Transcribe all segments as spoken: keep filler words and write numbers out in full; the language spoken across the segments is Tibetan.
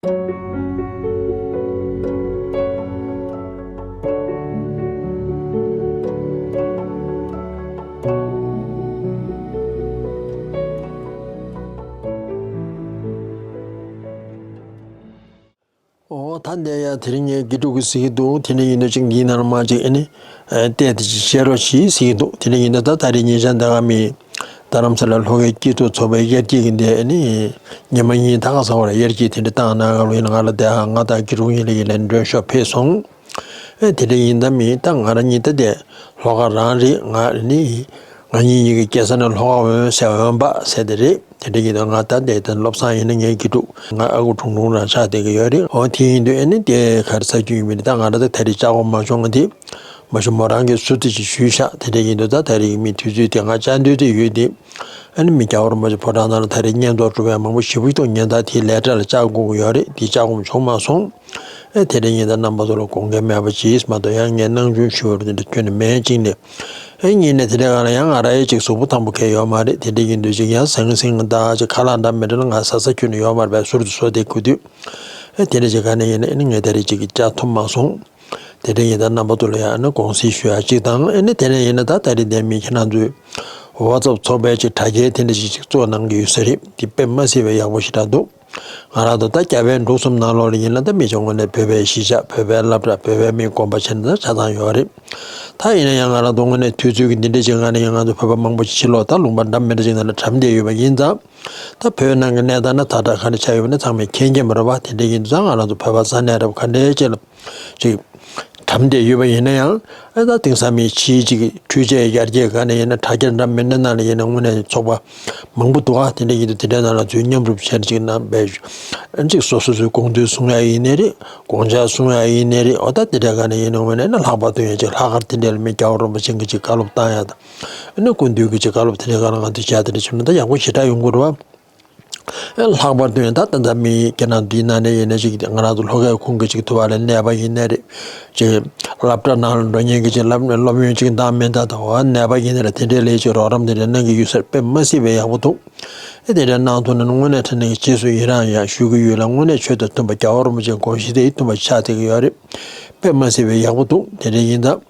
ཨོ་ད་འདས་ཡ་དེ་རིང་ངས་དགེ་ཕྲུག་གིས་ཟེར་གྱི་འདུག་དེ་འདྲ་ཡིན་དུས་ཅིག་འདིའི་ནང་ལ་མར་ཅིག་ཨ་ནི་བལྟས་ཏེ་ཅིག་བཤད་རོགས་གྱིས་ཟེར་གྱི་འདུག་དེ་འདྲ་ཡིན་དུས་ད་ད་རེས་ཉེ་ཆར་འདི་ག་མི་རྡ་རམ་ས་ལ་ལྷོ་ཁའི་སྐྱིད་སྡུག་ཚོགས་པའི་དབྱར་སྐྱིད་ཀྱི་འདི་ཨ་ནི་ཉི་མ་གཉིས་ད་ག་ས་བར་དབྱར་སྐྱིད་དེ་འདྲ་བཏང་གནང་ག་ལོ་ཡིན་ང་ལ་བསྡད་ཧ་ང་དང་དགེ་ཕྲུག་གཉིས་ལ་ཡིན་ལས་མགྲོན་ཤོག་ཕེབས་སོང་། ཨེ་དེ་འདྲ་ཡིན་ད་མི་ད་ང་རང་གཉིས་ད་དེ་ལྷོ་ཁ་རང་རེད་ང་ནི་ང་གཉིས་གཉིས་ཀྱི་སྐྱེ་ས་ནི་ལྷོ་ཁ་འོན་ཟེར་འོན་པ་ཟེར་དེ་རེད། དེ་འདྲ་ཡིན་ད་ང་ད་དེ་ད་བློ་བཟང་ཡིན་ན་ངའི་དགེ་ཕྲུག་ང་ཨ་ཁུ་ཁྲུང་ཁྲུང་རང་ཆགས་བསྡད་ཀྱི་ཡོད་རེད། འོ་དེ་ཡིན་དུས་ཨེ་ནི་དེ་ག་རེ་ཟ་རྒྱུ་ཡིན་མིན་ད་ང་རང་ད་ད་རེས་ལྕགས་སྒོ་མ་བྱུང་ང་དེ་མ་གཞི་མོ་རང་གིས་ཟུར་དུ་ཅིག་ཞུས་ཤག་དེ་འདྲ་ཡིན་དུས་ད་ད་རེས་མི་དུས་ཚོད་དེ་ང་བཅར་འདོད་དེ་ཡོད་དེ། ཨ་ནི་མི་རྒྱལ་བ་རིན་པོ་ཆེ་ཕོ་བྲང་ནང་ལ་ད་རེས་བསྙེན་རྫོགས་སྒྲུབ་པའི་མང་པོ་ཞེ་པོ་ཞིག་འདུག་ཉེན་བརྡ་དེའི་ལས་གྲྭ་ལ་བཅར་དགོས་ཀྱི་ཡོད་རེད། དེ་བཅར་དགོས་བྱུང་མ་སོང་། ཨེ་དེ་འདྲ་ཡིན་ད་རྣམ་པ་ཚོ་ལ་དགོངས་འགལ་མེད་པ་གྱིས་མ་གཏོགས་ཡང་ངས་སྣང་ཆུང་ཞུ་བར་དེ་འདྲ་ཁྱོན་ནས་མེད་ཅིང་ནས། ཨེ་གཉིས་ནས་དེ་འདྲའི་སྒང་ལ་ཡང་ང་རང་ཡང་ཅིག་གཟུགས་པོ་ཐང་པོ་གས་ཡོད་མ་རེད། དེ་འདྲ་ཡིན་དུས་ཅིག་ཡང་ཟང་ཟིང་ད་ཅིག་ཁ་ལག་འདྲ་མི་འདྲ་ལ་ང་ཟ་ས་ཁྱོན་ནས་ཡོད་མ་རེད་པས་ཟུར་དུ་བཟོ་བསྡད་དགོས་དུས། ཨེ་དེ་འདྲ་ཅིག་ག་ནས་ཡིན་ན་ཨེ་ནི་ངས་ད་རེས་ཅིག་གི་བཅར་ཐུབ་མ་སོང་། དེ་འདྲ་ཡིན་ད་རྣམ་པ་ཚོ་ལ་ཡང་ཨ་ནི་དགོངས་སེལ་ཞུ་ཡ་གཅིག་དང་ཨ་ནི་དེ་ནས་ཡིན་ན་ད་ད་རེས་འདས་མི་ཁྱེད་རང་ཚོའི་ཝ་ཙབ་ཚོགས་པའི་ཅིག་དྲ་རྒྱའི་དེ་འདྲ་ཞིག་ཅིག་བཙུགས་གནང་གི་ཡོད་ས་རེད། དེ་དཔེ་མ་སྲིད་པའི་ཡག་པོ་ཞེ་དྲག་འདུག་ང་རང་ཚོ་ད་རྒྱ་བལ་འབྲུག་གསུམ་ནང་ལོགས་ལ་ཡིན་ན་ད་མི་ཆ་དངོས་གནས་བོད་པའི་གཞིས་ཆགས་བོད་པའི་སློབ་གྲྭ་བོད་པའི་མིའི་དགོན་པ་བྱས་ནས་ད་ཆ་ཚང་ཡོད་རེད། ད་ཡིན་ན་ཡང་ང་རང་ཚོ་དངོས་གནས་དུས་ཚོད་ཀྱི་འདི་འདྲ་ཅིག་ང་ནས་ཡང་ང་ཚོ་བོད་པ་མང་པོ་ཞིག་ཕྱི་ལོགས་ད་ལུང་པ་འདྲ་མི་འདྲ་ཅིག་ནང་ལ་གྲམ་བསྡད་ཡོད་པ་ཡིན་ཙང་། ད་བོད་ནང་གི་གནས་སྟངས་ནི་ད་ལྟ་ག་འདྲ་ཆགས་ཡོད་པ་ནི་ཚང་མས་མཁྱེན་གྱི་མ་རེད་པ། དེ་འདྲ་ཡིན་ཙང་ང་རང་ཚོ་བོད་པ་ས་གནས་རབས་ག་འདྲའི་ཅིག་ལ་ཅིག་གྲམ་བསྡད་ཡོད་པ་ཡིན་ན་ཡང་ཨེ་ད་དེང་སང་མི་ཕྱིའི་ཅིག་འཕྲུལ་ཆས་ཡར་རྒྱས་ག་ནས་ཡིན་ན་དྲ་རྒྱ་འདྲ་མི་འདྲ་ནང་ལ་ཡིན་ན་དངོས་གནས་ཚོགས་པ་མང་པོ་འདུག་ཨ། དེ་འདྲ་ཡིན་དུས་དེ་འདྲའི་ནང་ལ་ཚུར་མཉམ་རུབ་བྱས་ནས་ཅིག་ནང་པའི་ཨ་ཅིག་སོ་སོ་ཚོའི་དགོངས་དོན་གསུང་ཡ་ཡིན་ནའི་རེད། དགོངས་འཆར་གསུང་ཡ་ཡིན་ནའི་རེད། འོ་ད་དེ་འདྲ་ག་ནས་ཡིན་ན་དངོས་གནས་ན་ལྷག་པར་དུ་ཡང་ཅིག་ལྷག་དཀར་དེ་འདྲ་ལ་མི་རྒྱལ་བ་རིན་པོ་ཆེ་གི་ཅིག་བཀའ་སློབ་བཏང་ཡ་དང་། ཨ་ནི་སྐུ་མདུན་གྱི་ཅིག་བཀའ་སློབ་དེ་འདྲའི་སྒང་ལ་ང་ཚོས་བྱས་དེ་འདྲ་བྱུང་ན་ད་ཡག་པོ་ཞེ་དྲག་ཡོང་གི་རེད་བ། ལྷག་པར་དུ་ཡང་ད་ལྟ་འཛམ་གླིང་སྐྱེ་ན་འདིའི་ནང་ནས་ཡིན་ན་ཅིག་ང་རང་ཚོ་ལྷོ་ཁའི་ཁོངས་ཀྱི་ཅིག་ཐུ་བ་ལ་གནས་པ་ཡིན་ན་རེད། ཅིག་སློབ་གྲྭ་ནང་ལ་འགྲོ་མཁན་གྱི་ཅིག་སློབ་སློབ་ཡོན་ཅིག་འདང་མི་འདང་དང་འོ་གནས་པ་ཡིན་ན་རེད། དེ་འདྲའི་ལས་ཅིག་རོགས་རམ་དེ་འདྲ་གནང་གི་ཡོད་ས་རེད། དཔེ་མ་སྲིད་པའི་ཡག་པོ་འདུག་ཨེ་དེ་འདྲ་གནང་ཐུབ་ན་དངོས་གནས་དྲང་གནས་ཀྱི་རྗེས་སུ་ཡི་རང་ཡང་ཞུ་གི་ཡོད་ལ། དངོས་གནས་ཆོས་དང་མཐུན་པ་རྒྱལ་བ་རིན་པོ་ཆེའི་དགོངས་གཞི་དེ་ཡིས་མཐུན་པ་ཆགས་བསྡད་ཀྱི་ཡོད་རེད། དཔེ་མ་སྲིད་པའི་ཡག་པོ་འདུག་དེ་འདྲ་ཡིན་ཙང་།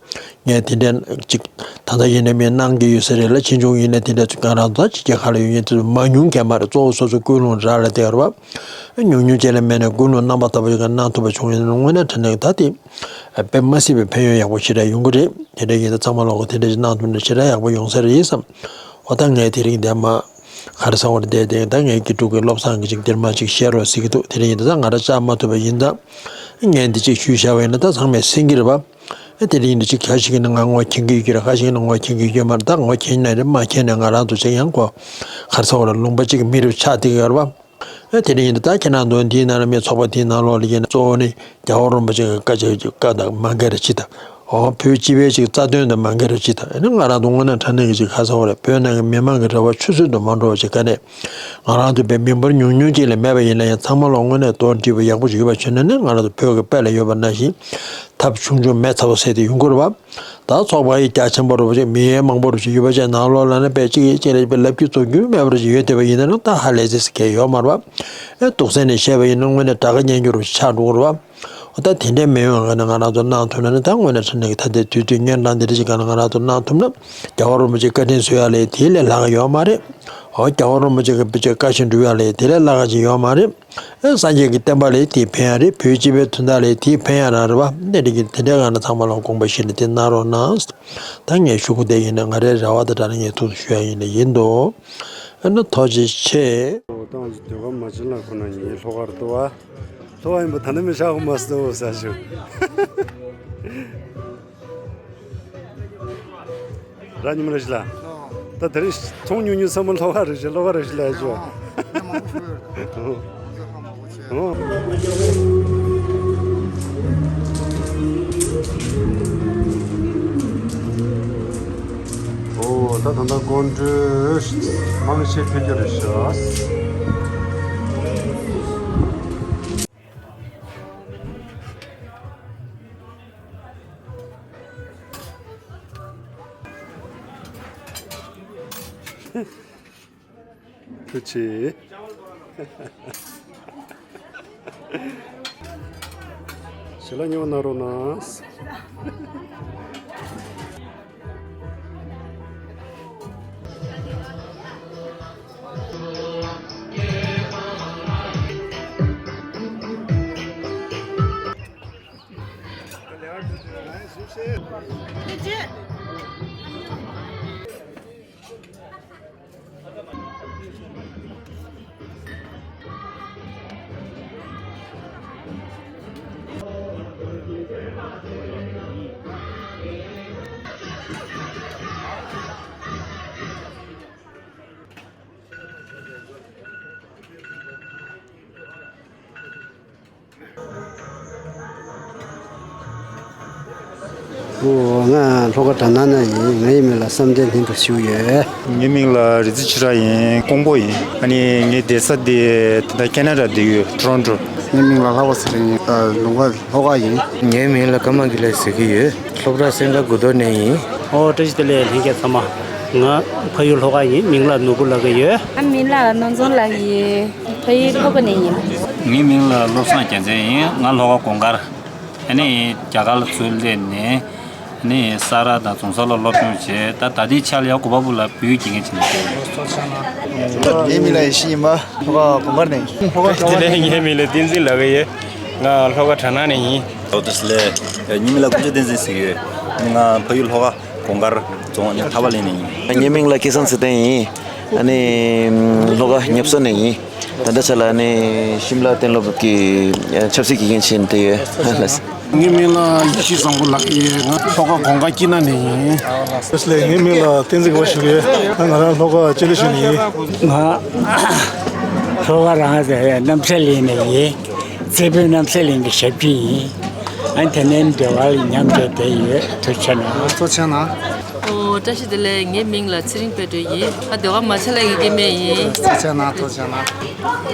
ངས་དེ་འདྲ་ཅིག་ད་ལྟ་ཡིན་ན་མི་གནང་གི་ཡོད་ས་རེད་ལ། ཕྱིས་འབྱུང་ཡིན་ན་དེ་འདྲ་ཅིག་ང་རང་ཚོ་ཅིག་རྒྱལ་ཁ་ལ་ཡོད་མཁན་དེ་ཚོ་མང་ཉུང་གང་མ་རེད། གཙོ་བོ་སོ་སོ་ཀུན་སློང་རག་ལས་བསྡད་ཡོད་རེད་བ། ཉུང་ཉུང་ཅིག་ལས་མེད་ན་ཀུན་སློང་རྣམ་པ་ལྟ་བུ་ཞིག་གནང་ཐུབ་པ་བྱུང་ཡོད་ན་དངོས་གནས་དྲང་གནས་ད་དེ་དཔེ་མ་སྲིད་པའི་ཕན་ཡོན་ཡག་པོ་ཞེ་དྲག་ཡོང་གི་རེད། དེ་འདྲ་ཡིན་ན་ཚང་མ་ལོག་གི་དེ་འདྲ་ཅིག་གནང་ཐུབ་ན་ཞེ་དྲག་ཡག་པོ་ཡོང་ས་རེད་བསམ། འོ་ད་ངས་དེ་རིང་འདིར་མར་ག་རེ་ཟེར་དགོས་རེད། དེ་དེ་ད་ངའི་དགེ་ཕྲུག་གི་བློ་བཟང་གིས་ཅིག་འདིར་མར་ཅིག་བཤད་རོགས་ཟེར་གྱི་འདུག་དེ་འདྲ་ཡིན་ན་ད་ང་རང་བཅར་མ་ཐུབ་པ་ཡིན་ཙང་། ངས་འདི་ཅིག་ཞུས་བཞག་པ་ཡིན་ན་ད་ཚང་མས་གསན་གྱི་རེད་བ། ཨེ་དེ་འདྲ་ཡིན་དུས་ཅིག་ཁ་ཤས་ཀྱིས་ནི་ང་ངོ་མཁྱེན་གྱི་ཡོད་ཀྱི་རེད། ཁ་ཤས་ཀྱིས་ནི་ངོ་མཁྱེན་གྱི་ཡོད་མ་རེད། ད་ངོ་མཁྱེན་ན་རེད། མ་མཁྱེན་ན་ང་རང་ཚོ་ཅིག་ཡང་གོ་ག་རེ་ཟེར་དགོས་རེད། ལུང་པ་གཅིག་གི་མི་རབས་ཆགས་བསྡད་ཀྱི་ཡོད་རེད་བ། ཨེ་དེ་འདྲ་ཡིན་དུས་ད་ཁྱེད་རང་ཚོ་འདིའི་ནང་ལ་མི་ཚོགས་པ་འདིའི་ནང་ལོགས་ལ་ཡིན་ན་གཙོ་བོ་ནི་རྒྱལ་བ་རིན་པོ་ཆེ་གི་བཀའ་ཆོས་ཀྱི་བཀའ་དང་མ་འགལ་བ་ཅིག་དང་། འོ་བོད་སྤྱི་པའི་ཅིག་རྩ་དོན་དང་མ་འགལ་བ་ཅིག་དང་། ཨེ་ནི་ང་རང་ཚོ་དངོས་གནས་དྲང་གནས་ཀྱི་ཅིག་ག་རེ་ཟེར་དགོས་རེད། བོད་ནང་གི་མི་མང་གི་རེ་བ་ཆུད་ཟོས་དུ་མ་འགྲོ་བ་ཅིག་ག་ནས། ང་རང་ཚོ་བོད་མི་འབོར་ཉུང་ཉུང་ཅིག་ལས་མེད་པ་ཡིན་ན་ཡང་ཚང་མ་ལ་དངོས་གནས་དོན་འགྲིག་པ་ཡག་པོ་ཞིག་ཡོད་པ་བྱུང་ན་ནི་ང་རང་ཚོ་བོད་ཀྱི་དཔལ་ལ་ཡོད་པ་ནང་བཞིན་ཐབས་ཆུང་ཆུང་མེད་ཚ་པོ་ཟེར་དེ་ཡོང་གི་རེད་བ། ད་ཚོགས་པ་ཡི་རྒྱ་ཆེན་པོ་རུ་ཅིག་མི་ཡན་མང་པོ་རུ་ཅིག་ཡོད་པ་ཅིག་ནང་ལོགས་ལ་ནི་དཔེ་གཅིག་གཅིག་ལ་དཔེ་ལབ་རྒྱུ་རྩོམ་རྒྱུ་མེད་པ་རུ་ཅིག་ཡོད་བསྡད་པ་ཡིན་ན་ནི་ད་ཧ་ལས་ཟེར་གྱི་ཡོད་མ་རེད་བ། ཨེ་སྡུག་སེམས་ནས་བཤད་པ་ཡིན་ན་དངོས་གནས་དགྲ་དགའ་གཉེན་སྐྱོང་རུ་ཆགས་འགྲོ་གི་རེད་བ། འོ་ད་དེ་འདྲའི་མི་ཡོང་ག་ནས་ང་རང་ཚོ་གནང་ཐུབ་ན་ནི་ད་དངོས་གནས་དྲང་གནས་ཀྱི་ད་ལྟའི་དུས་ཚོད་སྔོན་གྲངས་འདི་འདྲ་ཅིག་ག་ནས་ང་རང་ཚོ་གནང་ཐུབ་ན་རྒྱལ་བ་རིན་པོ་ཆེ་བཀའ་དྲིན་གསོ་ཡ་ལས་དེ་ལས་ལྷག་ག་ཡོད་མ་རེད། འོ་རྒྱལ་བ་རིན་པོ་ཆེ་གི་བཀའ་བཞིན་སྒྲུབ་ཡ་ལས་དེ་ལས་ལྷག་ག་ཅིག་ཡོད་མ་རེད། ཨེ་སངས་རྒྱས་ཀྱི་བསྟན་པ་ལས་དེ་ཕན་ཡ་རེད། བོད་སྤྱི་པའི་དོན་དག་ལས་དེ་ཕན་ཡ་རང་རེད་བ། དེ་འདྲ་གི་དེ་འདྲའི་ག་ནས་ཚང་མ་ལ་དགོངས་པ་བཞེས་ནས་དེ་གནང་རོགས་གནང་། ད་ངས་ཞུ་གི་བསྡད་ཡིན་ན་ང་རའི་རེ་བ་དང་སྦྲགས་ནས་ངས་ཐུགས་སུ་ཞུ་ཡ་ཡིན་ནི་ཡིན་འདུག་ཨ་ནི་ཐུགས་རྗེ་ཆེ། ད་ང་ཚོ་ཟློས་གར་མ་བྱན་ལགས་ཁོ་ན་ཡིན། ལྷོ་ཁར་འདུག་བ། ལྷོ་ཁ་ཡིན་པ་ད་ནི་མི་ཤ་ཁོ་མ་སོ་ཟ་ཞུ། ར་ཉི་མ་ར་ཤི་ལ། ད་དེ་རིང་མཐོང་ཉུང་ཉུང་ཚང་མ་ལྷོ་ཁ་ར་ཤི་ལྷོ་ཁ་ར་ཤི་ལ་ཞུ། ཨོ། ཨོ་ད་ད་ལྟ་སྒོར་འགྲོས་མང་ཆེ་ཕེབས་རྒྱུ་རེད་ཤག་ཐུགས་རྗེ་ཆེ། ཞལ་ལག་མཉེས་པོ་གནང་རོགས་གནང་། ཨོ། ང་ལྷོ་ཁ་གྲ་ནང་ན་ཡིན། ངའི་མིང་ལ་བསམ་གཏན་ལྷུན་གྲུབ་ཞུ་ཡོད། ངའི་མིང་ལ་རི་རྩེ་ཆོས་གྲགས་ཡིན། ཀོང་པོ་ཡིན། ཨ་ནི་ངའི་བསྡད་ས་དེ་ད་ལྟ་ཁེ་ན་ཌ་བསྡད་ཡོད། ཊོ་རོན་ཊོ། ངའི་མིང་ལ་ལྷག་པ་ཟེར་ཡིན། ལུང་པ་ལྷོ་ཁ་ཡིན། ངའི་མིང་ལ་ཀརྨ་དགེ་ལེགས་ཟེར་གྱི་ཡོད། སློབ་གྲྭ་སེང་ག་དགུ་ཐོག་ནས་ཡིན། ཨོ། བཀྲ་ཤིས་བདེ་ལེགས་ལྷན་རྒྱས་ཚང་མ། ང་ཕ་ཡུལ་ལྷོ་ཁ་ཡིན། མིང་ལ་ནོར་བུ་ལབ་ཀྱི་ཡོད། ང་མིང་ལ་ནོར་འཛོམས་ལབ་ཀྱི་ཡོད། ཕ་ཡུལ་ལྷོ་ཁ་ནས་ཡིན། ངའི་མིང་ལ་བློ་བཟང་རྒྱལ་མཚན་ཡིན། ང་ལྷོ་ཁ་གུང་དཀར། ཨ་ནི་རྒྱ་གར་ལ་འཚོ་སླེབས་ནས། ཨ་ནི་ས་རཱ་དང་རྫོང་སར་ལ་སློབ་སྦྱོང་བྱས། ད་ད་ལྟའི་ཆ་ལ་ཡ་གུ་པ་པུ་ལ་བོད་ཡིག་དགེ་རྒན་བྱེད་ནས་བསྡད་ཡོད། ངའི་མིང་ལ་ཡེ་ཤེས་ཡིན་པ། ལྷོ་ཁ་གུང་དཀར་ནས་ཡིན། ལྷོ་ཁ་དེ་ནས་ངའི་མིང་ལ་བསྟན་འཛིན་ལབ་ཀྱི་ཡོད། ང་ལྷོ་ཁ་གྲ་ནང་ནས་ཡིན། ཨོ་ཏོ་སི་ལེ། ངའི་མིང་ལ་དཀོན་མཆོག་བསྟན་འཛིན་ཟེར་གྱི་ཡོད། ང་ཕ་ཡུལ་ལྷོ་ཁ་གུང་དཀར་རྫོང་ནས་ཐར་པ་གླིང་ནས་ཡིན། ངའི་མིང་ལ་སྐལ་བཟང་ཚེ་བརྟན་ཡིན། ཨ་ནི་ལྷོ་ཁ་ཉབ་སོ་ནས་ཡིན། ད་ལྟ་ཆ་ལ་ཨ་ནི་ཤིམ་ལ་གཏན་སློབ་ཀྱི་ཆབ་སྲིད་དགེ་རྒན་བྱས་ནས་བསྡད་ཡོད། ངའི་མིང་ལ་ཡེ་ཤེས་བཟང་པོ་ལགས་ཡིན། ང་ལྷོ་ཁ་གུང་དཀར་སྐྱིད་སྣ་ནས་ཡིན། ལགས་སོ། ངའི་མིང་ལ་བསྟན་འཛིན་དགའ་བ་ཞུ་གི་ཡོད། ང་རང་ལྷོ་ཁ་ལྕེ་ལེ་ཤོད་ནས་ཡིན། ང་ལྷོ་ཁ་རང་རེད། རྣམ་ཐར་གླིང་ནས་ཡིན། རྩེ་ཕུ་རྣམ་ཐར་གླིང་གི་ཞབས་ཕྱི་ཡིན། ཨ་ནི་དེ་ནས་འདི་བར་ཉམས་བྱས་བསྡད་ཡོད། ཐུགས་རྗེ་གནང་། ཐུགས་རྗེ་གནང་། ཨོ། བཀྲ་ཤིས་བདེ་ལེགས། ངའི་མིང་ལ་ཚེ་རིང་དཔལ་སྒྲོན་ཡིན། ང་སྡེ་བ་མ་ཆ་ལགས་ཀྱི་སྐྱེ་དམན་ཡིན། ཐུགས་རྗེ་གནང་། ཐུགས་རྗེ་གནང་།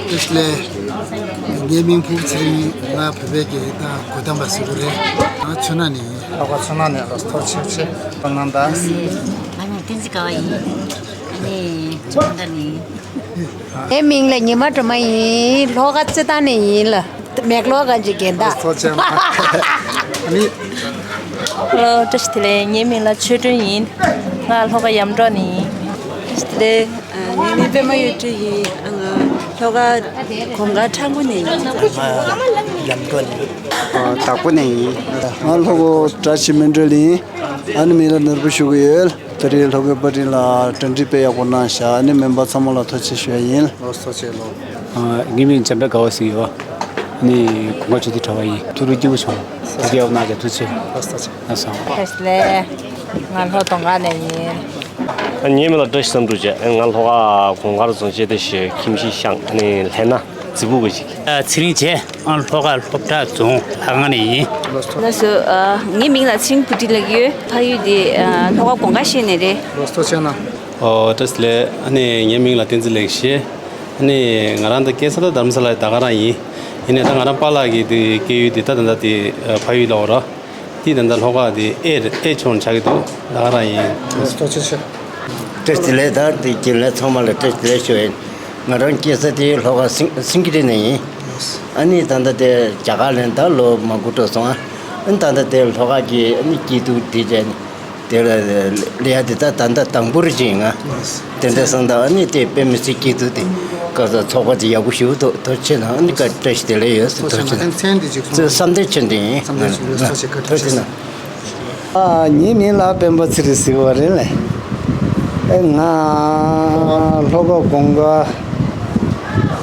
བཀྲ་ཤིས་བདེ་ལེགས། ངའི་མིང་ཕུར་བུ་ཚེ་རིང་ཡིན། ང་བོད་པའི་རྒྱལ་ཡོངས་དང་དགུ་དམ་པ་ཟེར་གྱི་རེད། ང་ཆུ་ནག་ནས་ཡིན། ལྷོ་ཁ་ཆུ་ནག་ནས། ལགས་སོ། ཐུགས་རྗེ་ཆེ། ང་མིང་བསྟན་འཛིན་དགའ་བ་ཡིན། ཨ་ནི་ཆུ་ནག་ནས་ཡིན། ངའི་མིང་ལ་ཉི་མ་སྒྲོལ་མ་ཡིན། ལྷོ་ཁ་རྩེད་ཐང་ནས་ཡིན་ལ། མེག་ལོར་གང་ཅིག་རྒན་ད། ཐུགས་རྗེ་གནང་། ཨ་ནི། ཧེ་ལོ། བཀྲ་ཤིས་བདེ་ལེགས། ངའི་མིང་ལ་ཆོས་སྒྲོན་ཡིན། ང་ལྷོ་ཁ་ཡམ་འབྲོག་ནས་ཡིན། བཀྲ་ཤིས་བདེ་ལེགས། ངའི་མིང་པད་མ་གཡུ་སྒྲོན་ཡིན། ང་ལྷོ་ཁ་གུང་དཀར་ཁྲ་འགུ་ནས་ཡིན། ཡམ་འབྲོག་ནས་ཡིན། དྭགས་པོ་ནས་ཡིན། ང་ལྷོ་ཁ་བཀྲ་ཤིས་སྨིན་གྲོལ་ཡིན། ཨ་ནི་མིང་ལ་ནོར་བུ་ཞུ་གི་ཡོད། ད་རེས་ལྷོ་ཁའི་པར་སྐྲུན་ལ་གྲ་སྒྲིག་དཔེ་ཡག་པོ་གནང་བཞག་ཨ་ནི་མེམ་བར་ཚང་མ་ལ་ཐུགས་རྗེ་ཆེ་ཞུ་ཡ་ཡིན། ལགས་སོ། ཐུགས་རྗེ་ཆེ་ལགས། ཨ། ངའི་མིང་འཇམ་དཔལ་དགའ་བ་ཟེར་གྱི་ཡོད། ཨ་ནི་གུང་དཀར་ཆོས་སྡེ་གྲྭ་པ་ཡིན། ཐུགས་རུ་སྐྱིད་པོ་བྱུང་། ཐུགས་རྗེ་ཆེ། ཐུགས་རྗེ་ཆེ། ལགས་སོ། ཐུགས་རྗེ་ཆེ། ལགས་སོ། བཀྲ་ཤིས་བདེ་ལེགས། ང་ལྷོ་གདོང་དཀར་ནས་ཡིན། ཨ། ངའི་མིང་ལ་བཀྲ་ཤིས་བསམ་འགྲུབ་བྱས། ང་ལྷོ་ཁ་གུང་དཀར་རྫོང་བྱས་ཏེ་ཞེས་ཁྱིམ་གཞིས་ཤང་ཨ་ནི་ལྷས་ན་རྫི་བུ་གི་ཞིག་ཨ། ཚེ་རིང་བྱས། ང་ལྷོ་ཁ་སློབ་གྲྭ་རྫོང་ལྷ་ཁང་ནས་ཡིན། ལགས་སོ། ངའི་མིང་ལ་ཚེ་རིང་བུ་ཁྲིད་ལབ་ཀྱི་ཡོད། ཕ་ཡུལ་དེ་ལྷོ་ཁ་གུང་དཀར་ཤེད་ནས་རེད། ལགས་སོ། ཐུགས་རྗེ་གནང་། ཨོ། བཀྲ་ཤིས་བདེ་ལེགས། ཨ་ནི་ངའི་མིང་ལ་བསྟན་འཛིན་ལེགས་བཤད། ཨ་ནི་ང་རང་ད་སྐྱེས་ས་ད་དྷ་རམ་ས་ལ་ད་ག་རང་ཡིན། ཡིན་ནའི་ད་ང་རང་པཱ་ལགས་ཀྱི་དེ་སྐྱེས་ཡུལ་དེ་ད་ད་ལྟ་དེ་ཕ་ཡུལ་ལ་འོ་ར། དེ་ད་ལྟ་ལྷོ་ཁ་དེ་ཨེ་ཨེ་ཆུང་ཆགས་ཀྱི་འདུག་ད་ག་རང་ཡིན། ཐུགས་རྗེ་ཆེ། བཀྲ་ཤིས་བདེ་ལེགས། ད་དེ་རྒན་ལགས་ཚང་མ་ལ་བཀྲ་ཤིས་བདེ་ལེགས་ཞུ་ཡིན། ང་རང་སྐྱེས་ས་དེ་ལྷོ་ཁ་སིང་སིང་ཀི་རི་ནས་ཡིན། ཨ་ནི་ད་ལྟ་དེ་རྒྱ་གར་ལ་ད་ལོ་མང་པོ་འགྲོ་སོང་ཨ། ཨ་ནི་ད་ལྟ་དེ་ལྷོ་ཁ་གི་ཨ་ནི་སྐྱིད་སྡུག་དེ་རེད། དེ་ལ་ལས་ཡ་དེ་ད་ད་ལྟ་དང་པོ་རེད་ཅིང་ང་། དེ་འདྲ་སོང་ཙང་ཨ་ནི་དེ་དཔེ་མི་སྲིད་སྐྱིད་སྡུག་དེ་སྐབས་སུ་ཚོགས་པ་དེ་ཡག་པོ་ཞིག་འདུག་ཐུགས་རྗེ་ཆེ་གནང་། ཨ་ནི་བཀྲ་ཤིས་བདེ་ལེགས་ཡོད། ཐུགས་རྗེ་ཆེ་གནང་། མཚན་དེ་ཅིག་གསུངས། བསམ་གཏན་ཆོས་ལྡན་ཡིན། བསམ་གཏན་ཆོས་ལྡན། ཐུགས་རྗེ་ཆེ་གནང་། ཨ། ངའི་མིང་ལ་སྤེན་པ་ཚེ་རིང་ཟེར་བ་རེད་ལེ། ཨེ། ང་ལྷོ་ཁ་གུང་དཀར་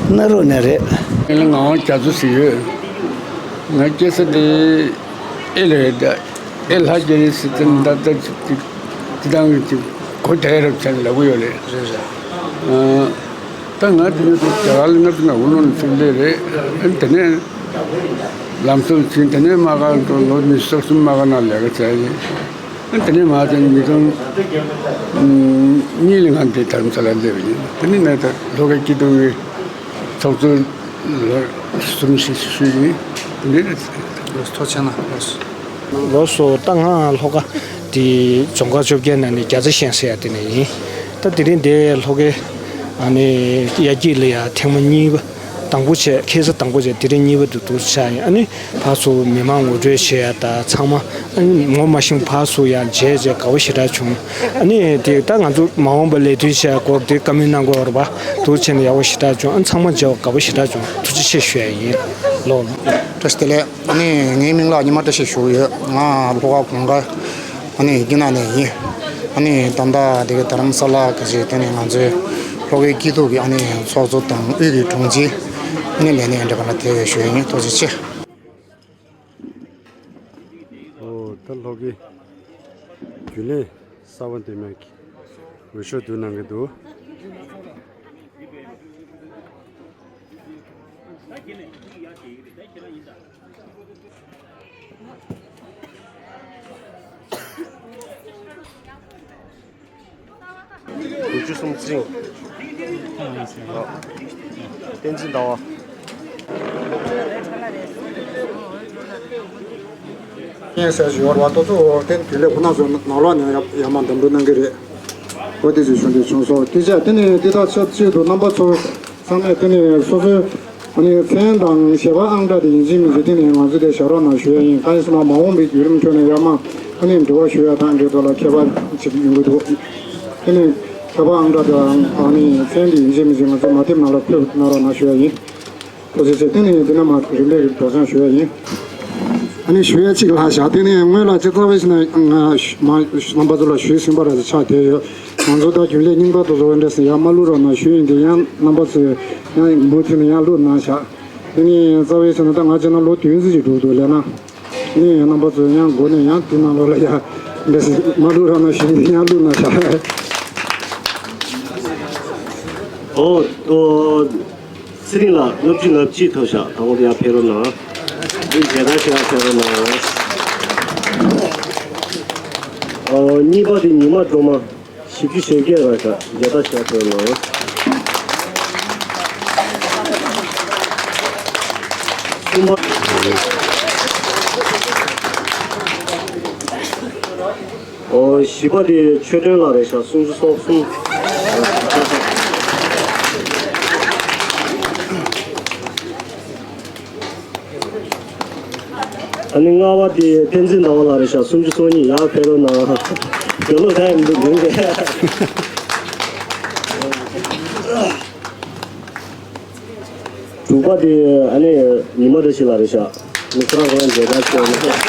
སྣ་རུ་ནས་རེད། ངའི་མིང་ལ་ངག་དབང་རྒྱ་མཚོ་ཟེར་ཡོད། ང་སྐྱེས་ས་དེ་ཨེ་ལ་རེད། ཨེ་ལྷ་རྒྱལ་ཡིན་ཟེར་ཏེ་ད་ལྟ་ཅིག་ཅིག་ཅིག་དང་ཅིག་གོ་བདེ་རབ་ཆ་ལ་ལབ་ཡོད་རེད། རེད་རེད། ཨ། ད་ང་དེ་ནས་རྒྱ་གར་ལ་སྔ་དུས་ནས་འུ་ནོ་ནས་ཚུར་སླེབས་རེད། ཨ་ནི་དེ་ནས་ལམ་སང་ཕྱིན། དེ་ནས་དམག་སྒར་དུ་ལོ་ཉི་ཤུ་རྩ་གསུམ་དམག་སྒར་ནང་ལས་ཀ་བྱས་ཡིན། ཨ་ནི་དེ་ནས་མར་དེ་ཉིས་སྟོང་གཉིས་ལ་ང་འདི་དྷ་རམ་ས་ལར་སླེབས་ཡིན། དེ་ནས་ནས་ད་ལྷོ་ཁའི་སྐྱིད་སྡུག་གི་ཚོགས་གཙོ་ལ་གསུམ་བཞི་ཞུས་ཡིན། དེ་འདྲ་རེད། ལགས་སོ། ཐུགས་རྗེ་གནང་། ལགས་སོ། ལགས་སོ། ད་ང་ལྷོ་ཁ་དེ་རྫོང་ཁག་བཅོ་བརྒྱད་ནང་ནས་རྒྱ་ཚ་ཞིང་ཟེར་ཡ་དེ་ནས་ཡིན། ད་དེ་རིང་འདི་ལྷོ་ཁའི་ཨ་ནི་དབྱར་སྐྱིད་ལ་ཡ་ཐེངས་མ་གཉིས་པ་ དང་པོ་བྱས། ཁ་སང་དང་པོ་བྱས། དེ་རིང་གཉིས་པ་དུ་འདུག་ཆགས་ཡིན། ཨ་ནི་ཕར་ཚུར་མི་མང་ངོ་སྤྲོད་བྱེད་ཡ་དང་། ཚང་མ་ཨ་ནི་ངོ་མ་ཤེས་ཕར་ཚུར་ཡང་མཇལ་བྱས་དགའ་པོ་ཞེ་དྲག་བྱུང་། ཨ་ནི་དེ་ད་ང་ཚོ་མ་འོངས་པ་ལས་དོན་བྱེད་ཡ་སྐོར་དེ་བཀའ་མོལ་གནང་དགོས་རེད་པ། འདུག་བྱས་ནས་ཡག་པོ་ཞེ་དྲག་བྱུང་། ཨ་ནི་ཚང་མ་མཇལ་བ་དགའ་པོ་ཞེ་དྲག་བྱུང་། ཐུགས་རྗེ་ཆེ་ཞུ་ཡ་ཡིན། ལོ། བཀྲ་ཤིས་བདེ་ལེགས། ཨ་ནི་ངའི་མིང་ལ་ཉི་མ་བཀྲ་ཤིས་ཞུ་གི་ཡོད། ང་ལྷོ་ཁ་གུང་དཀར་ཨ་ནི་དགེ་ན་ནས་ཡིན། ཨ་ནི་ད་ལྟ་དེ་ག་རྡ་རམ་ས་ལ་ག་ཅིག་དེ་ནས་ང་ཚོའི་ལྷོ་ཁའི་སྐྱིད་སྡུག་གི་ཨ་ནི་ཚོགས་གཙོ་དང་དབུས་ཀྱི་དྲུང་ཆེ་ཨ་ནི་ལས་སྣེ་འདྲ་པ་ལ་དེ་བས་ཞུ་ཡ་ཡིན། ཐུགས་རྗེ་ཆེ། ཨོ་ད་ལྷོ་ཁའི་རྒྱུན་ལས་གསར་པ་འདེམས་ཡག་གི་འོས་ཤོག་བསྡུ་གནང་གི་འདུག་དགུ་བཅུ་གསུམ་བཙན། བསྟན་འཛིན་ཟླ་བ། ངས་ཟེར་ཞུ་བར་བ་ཏོ་ཚོ་བསྟན་རྒྱུན་ལས་ཁོ་ན་ཚོ་ནང་ལོགས་ནས་ཡ་ཡ་མ་འདེམས་སྒྲུག་གནང་གི་རེད། འོ་དེ་ཚོ་ཞུ་འདོད་བྱུང་སོང་། དེ་ཆ་དེ་ནས་དེ་དག་ཆབས་ཅིག་ཏུ་རྣམ་པ་ཚོ་ཚང་མས་དེ་ནས་སོ་སོའི་ཨ་ནི་མཚན་དང་ཞལ་པར་ཨང་གྲངས་དེ་ཡིན་གཅིག་མིན་གཅིག་དེ་ནས་ང་ཚོ་དེ་བཞག་རོགས་གནང་ཞུ་ཡ་ཡིན། གང་ཡིན་ཟེར་ན་མ་འོངས་པའི་བརྒྱུད་རིམ་ཁྲོད་ནས་ཡར་མར་ཨ་ནི་འབྲེལ་བ་ཞུ་ཡ་དང་འབྲེལ་ཐོག་ལ་ཁྱད་པར་ཅིག་ཡོང་གི་འདུག་དེ་ནས་ཞལ་པར་ཨང་གྲངས་དང་ཨ་ནི་མཚན་དེ་ཡིན་གཅིག་མིན་གཅིག་ང་ཚོ་མ་ཐེབས་ནང་ལ་འཁོད་གནང་རོགས་གནང་ཞུ་ཡ་ཡིན། ཐུགས་རྗེ་ཆེ། དེ་ནས་འདི་ན་མ་རིམ་པས་སྒྲོག་སྦྱང་ཞུ་ཡ་ཡིན། ཨ་ནི་ཞུ་ཡ་གཅིག་ལྷག་བཞག་དེ་ནས་སྔོན་ལ་སྤྱིར་བཏང་བའི་ཕྱིར་ན་ང་མ་རྣམ་པ་ཚོ་ལ་ཞུས་ཟིན་པ་ར་ཆགས་བསྡད་ཡོད། ང་ཚོ་ད་རྒྱུན་ལས་རྙིང་པ་དེ་ཚོ་འདྲ་ཟེར་ཡང་མ་བླུག་རོགས་གནང་ཞུས་ཡིན། དེ་ཡང་རྣམ་པ་ཚོས་ཡང་མུ་མཐུད་ནས་ཡང་བླུག་གནང་བཞག་དེ་ནས་རྩ་བའི་ཕྱིར་ན་ད་ང་བྱས་ན་ལོ་བདུན་ཙམ་ཅིག་འགྲོ་འདུག་ལས་ན། ཨ་ནི་རྣམ་པ་ཚོས་ཡང་འགོ་ནས་ཡང་དེ་ནང་ལོགས་ལ་ཡ་འདྲ་ཟེར་མ་བླུག་རོགས་གནང་ཞུས་ཡིན། དེ་ཡང་བླུག་གནང་བཞག་ཨོ་ཨོ། ཚེ་རིང་ལགས་ལྔ་བཅུ་ང་གཅིག་ཐོབ་ཤག་དང་པོ་དེ་ཡར་ཕེབས་རོགས་གནང་། འདི་མཇལ་དར་ཞིག་ཡར་ཕེབས་རོགས་གནང་། ཨོ་གཉིས་པ་དེ་ཉི་མ་སྒྲོལ་མ་བཞི་བཅུ་ཞེ་བརྒྱད་རག་ཤག་མཇལ་དར་ཞིག་ཡར་ཕེབས་རོགས་གནང་། གསུམ་པ། ཨོ་བཞི་པ་དེ་ཆོས་སྒྲོན་ལགས་རེད་ཤག་སུམ་ཅུ་སོ་གསུམ། ཨ་ནི་ལྔ་པ་དེ་བསྟན་འཛིན་ཟླ་བ་ལགས་རེད་ཤག་སུམ་ཅུ་སོ་གཉིས། ཡར་ཕེབས་རོགས་གནང་། དགེ་སློང་ད་ཡིན་འདུག་འདུག་གས། དྲུག་པ་དེ་ཨ་ནི་ཉི་མ་བཀྲ་ཤིས་ལགས་རེད་ཤག་ཨ་ནི་ཁོ་རང་ཁོ་རང་མཇལ་དར་ཞིག་ཡར་ཕེབས།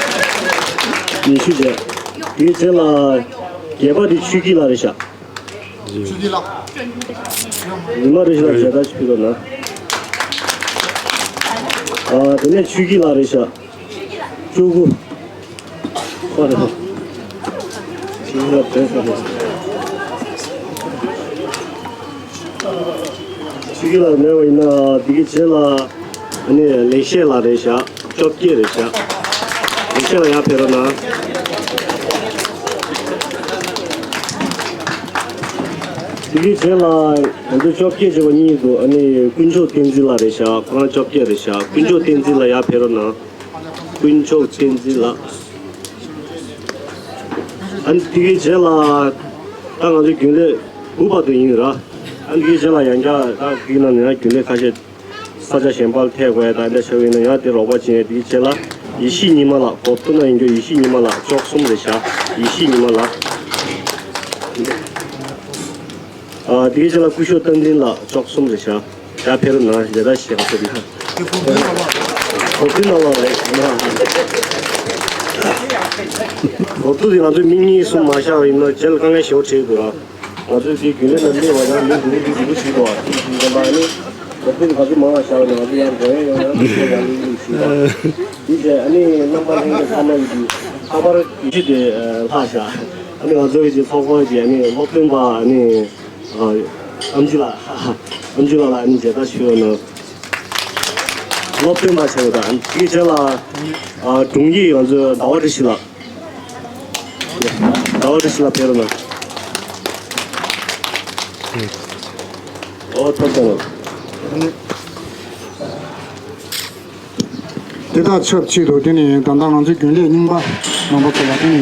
ཉི་ཤུ་བྱས། དེའི་རྗེས་ལ་བརྒྱད་པ་དེ་ཆོས་སྐྱིད་ལགས་རེད་ཤག་ཆོས་སྐྱིད་ལགས། ཉི་མ་བཀྲ་ཤིས་ལགས་མཇལ་དར་ཞིག་ཕུལ་རོགས་གནང་། ཨ་དེ་ནས་ཆོས་སྐྱིད་ལགས་རེད་ཤག་བཅུ་དགུ། ཨ་རེད། ཆོས་སྐྱིད་ལགས་དེ་ས་རེད། ཆོས་སྐྱིད་ལགས་མེད་པ་ཡིན་ན་འདི་གི་རྗེས་ལ་ཨ་ནི་ལེགས་བཤད་ལགས་རེད་ཤག་བཅོ་བརྒྱད་རེད་ཤག་ལེགས་བཤད་ལགས་ཡར་ཕེབས་རོགས་གནང་། འདི་གི་རྗེས་ལ་ང་ཚོ་བཅོ་བརྒྱད་བྱས་པ་གཉིས་འདུག་ཨ་ནི་དཀོན་མཆོག་བསྟན་འཛིན་ལགས་རེད་ཤག་ཁོ་རང་བཅོ་བརྒྱད་རེད་ཤག་དཀོན་མཆོག་བསྟན་འཛིན་ལགས་ཡར་ཕེབས་རོགས་གནང་། དཀོན་མཆོག་བསྟན་འཛིན་ལགས། ཨ་ནི་དེ་གའི་རྗེས་ལ་ད་ང་ཚོའི་རྒྱུན་ལས་དགུ་པ་དེ་ཡིན་ར། ཨ་ནི་དེ་གའི་རྗེས་ལ་ཡང་བསྐྱར་ད་དེའི་ནང་ནས་ཡང་རྒྱུན་ལས་ཁ་ཤས་ས་ཆ་གཞན་པར་ཐད་དགོས་ཡ་ད་འདྲ་ཆགས་ཡིན་ན་ཡང་དེ་རོགས་པ་བྱེད་ཡ། དེ་གའི་རྗེས་ལ་ཡེ་ཤེས་ཉི་མ་ལགས། གོ་བསྡུར་ན་ཡིན་རྒྱུ་ཡེ་ཤེས་ཉི་མ་ལགས་བཅུ་གསུམ་རེད་ཤག་ཡེ་ཤེས་ཉི་མ་ལགས། ཨ་དེ་གའི་རྗེས་ལ་སྐུ་ཞབས་བསྟན་འཛིན་ལགས་བཅུ་གསུམ་རེད་ཤག་ཡར་ཕེབས་རོགས་གནང་། མཇལ་དར་ཞིག་ཡར་ཕུལ་གནང་། གོ་བསྡུར་གནང་བ་རེད། གོ་བསྡུར་དེ་ང་ཚོས་མི་གཉིས་གསུམ་མ་བཞག་པ་ཡིན་ན་རྗེས་ལ་དཀའ་ངལ་ཞེ་པོ་འཕྲད་ཀྱི་འདུག་ར། ང་ཚོས་དེ་རྒྱུན་ལས་ནང་སླེབས་པ་ཡང་མི་འདུག་འདུག་འདུག་ཞིག་འདུག་བ། དེ་ཡིན་པ་ནི་གོ་བསྡུར་ག་ཚོད་མང་བ་བཞག་པ་ན་ང་ཚོ་ཡར་འགྲོ་ཡས་ཡོང་ཡང་འདུག་ཡང་འདུག་ཞིག་འདུག་དེ་བྱས་ཨ་ནི་རྣམ་པ་ལྷན་རྒྱས་ཚང་མ་ཡིན་གྱི་ཁ་པར་གྱི་ཆུ་དེ་ལྷག་བཞག་ཨ་ནི་ང་ཚོ་གི་ཚོགས་པ་གི་ཨ་ནི་སློབ་སྟོན་པ་ཨ་ནི། ཨ་ཨམ་ཆི་ལགས། ཨམ་ཆི་ལགས་ལ་ཨ་ནི་མཇལ་དར་ཞུ་ཡོད་ན། སློབ་སྟོན་པ་ཆེན་པོ་དང་དེའི་རྗེས་ལ་ཨ་དྲུང་ཡིག་ང་ཚོའི་ཟླ་བ་བཀྲ་ཤིས་ལགས། ཟླ་བ་བཀྲ་ཤིས་ལགས་ཕེབས་རོགས་གནང་། ཨོ་ཐུགས་རྗེ་གནང་། དེ་དང་ཆབས་ཅིག་ཏུ་དེ་ནི་ད་ལྟ་ང་ཚོའི་རྒྱུན་ལས་རྙིང་པ་རྣམ་པ་ཚོ་ལ་དེ་ནི་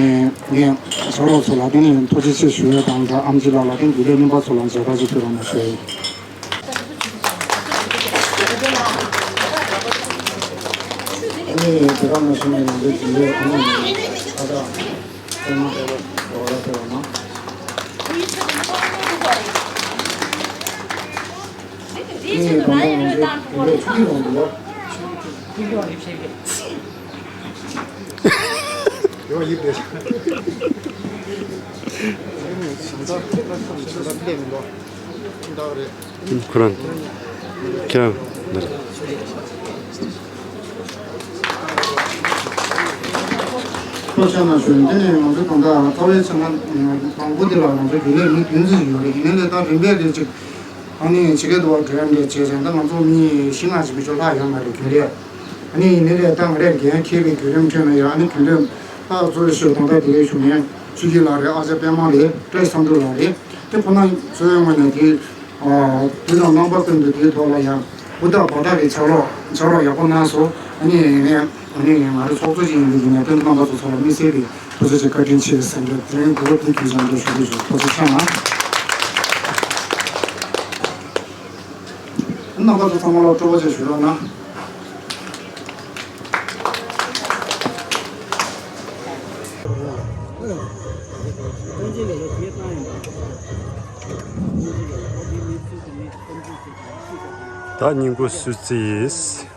ངས་ཟོ་རོགས་ཚོ་ལ་དེ་ནི་ཐུགས་རྗེ་ཆེ་ཞུ་ཡས་དང་སྦྲགས་ཨམ་ཆི་ལགས་ལ་དེ་རྒྱུན་ལས་རྙིང་པ་ཚོ་ལ་མཇལ་དར་ཅིག་ཕུལ་རོགས་གནང་ཞུ་ཡས། ཨེ་དེ་ག་ནང་བཞིན་ནས་ང་ཚོའི་དེ་ལས་ཨ་ནི་ཁ་བརྡ་ཚང་མ་འབྲེལ་བ་འོག་ལ་སྤེལ་བ་ན། ཨེ་གང་ལྟར་ང་ཚོའི་དེ་ལས་ཆུ་ཡིས་འོང་འདུག་ལ། ཡོ་ཡིབ་དེ། ཁོ་རང་ཁྱེད་རང་འདིར། ཐུགས་རྗེ་གནང་ཞུ། འདི་ནས་ང་ཚོ་ད་ལྟ་རྩ་བའི་ཆ་ནས་དང་པོ་འདི་ལ་ང་ཚོ་རྒྱུན་ལས་མི་བདུན་ཙམ་ཡོད་རེད། ཡིན་ནའི་ད་རིམ་པས་རེད་ཅིག་ཨ་ནི་ཇི་སྐད་དུ་བ་འགྲོ་ཡ་འདྲ་བྱས་ཙང་ད་ང་ཚོ་མི་བཞི་ལྔ་ཅིག་མི་ཆོག་ལྷག་ཡོད་མ་རེད་རྒྱུན་ལས། ཨ་ནི་ཡིན་ནའི་རེད་ད་ང་རེ་འགན་འཁྱེར་བའི་བརྒྱུད་རིམ་ཁྲོད་ནས་ཡང་ཨ་ནི་རྒྱུན་ལས་ད་གཙོ་བོ་ཞིག་དང་ད་དེ་གའི་ཞུ་མཁན་ཆོས་སྐྱིད་ལགས་རེད། ཨ་ཅག་པད་མ་རེད། བཀྲ་ཤིས་བསམ་གྲུབ་ལགས་རེད། དེ་ཁོ་ན་ཚོའི་ངོས་ནས་དེ། ཨ་དེ་དང་རྣམ་པ་ཀུན་ཏུ་དེའི་ཐོག་ལ་ཡང་ཧུར་ཐག་འབད་ཐག་གིས་ཕྱག་རོགས་ཕྱག་རོགས་ཡག་པོ་གནང་སོང་། ཨ་ནི་ངས་ཨ་ནི་ང་རང་ཚོགས་གཙོ་ཅིག་ཡིན་པའི་ངོས་ནས་དེ་རྣམ་པ་ཚོ་ཚོ་ལ་དམིགས་བསལ་གྱི་ཐུགས་རྗེ་ཆེ་བཀའ་དྲིན་ཆེ་ཟེར་འདོད། དེ་རིང་དེ་ལོ་དེ་དུས་ཀྱང་འདོད་ཞུ་རྒྱུ་བྱུང་། ཐུགས་རྗེ་ཆེ་གནང་། རྣམ་པ་ཚོ་ཚང་མ་ལ་སྤྲོ་པོ་ཅིག་ཞུ་རོགས་གནང་། ད་སྙིང་པོ་སུ་རྩིས།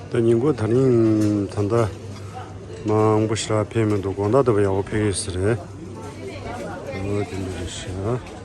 ད་ཉིན་གུང་དེ་རིང་ད་ལྟ་མང་པོ་ཞིག་ཕེབས་མི་འདུག་དགོང་དག་དེ་བ་ཡག་པོ་ཕེབས་ཡོད་ས་རེད། འོ་དེ་འདྲ་རེད་ཤག